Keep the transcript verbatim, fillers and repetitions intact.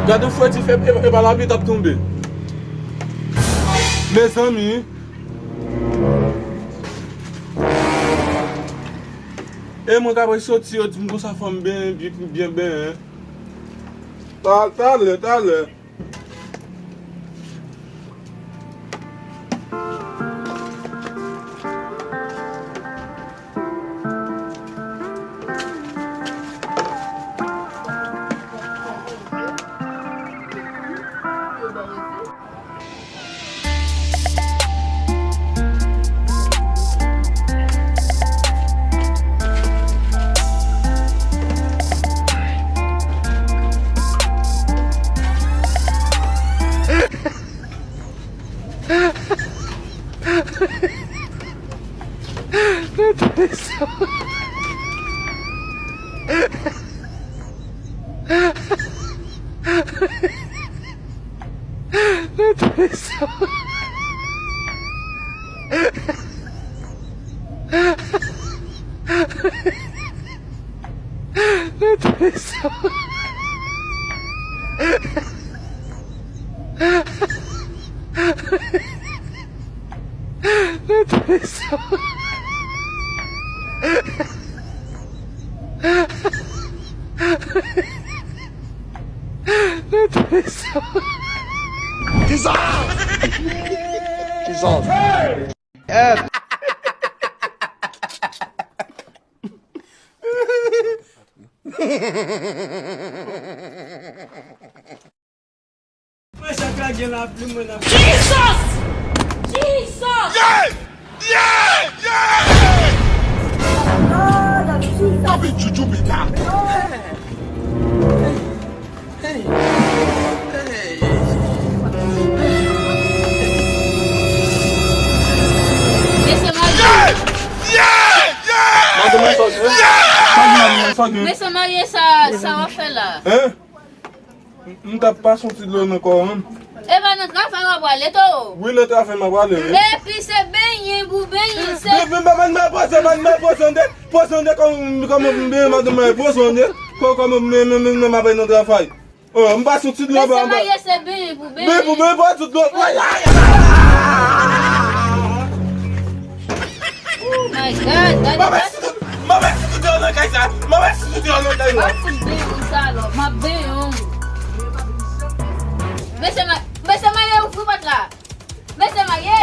Gade yon fredi fè, e, e pa lapli t ap tonbe. Mezanmi. E mwen k ap soti, yo di m konsa fò m benyen, byen, byen benyen. Ta-, talè, talè. Kisa? Kisa? Mwen chak la gen lapli, mwen ap... Jesus! Jesus! Yeah! Yeah! Yeah! Api chuchu pita. Mesye marye. Yeah! Yeah! Yeah! Mesye marye, sa, sa w ap fè la? Hein? M, m t ap pase yon ti dlo nan kò w, menm. E pa nan travay w ap prale tou? Wi, nan travay m ap prale, wi. Epi se benyen pou benyen, se... Men, men, men, men, pran swen, pran swen de, pran swen de, kòman, kòman m benyen madanm mwen, pran swen de, kò-, kòman m, men, men, men, men, m ap nan travay. Oh, m pase yon ti dlo anba, anba. Mesye marye, se benyen pou benyen. Benyen pou benyen, pran ti dlo. Ay, ay, ay, ay. Oh my God, gade. Mwen mèt sou tout, mwen mèt sou tout yo nan kay sa. Mwen mèt sou tout yo nan kay la. Mwen fout benyen sa alò. M ap benyen w. Mesye ma-, mesye marye, ouvri pòt la. Mesye marye.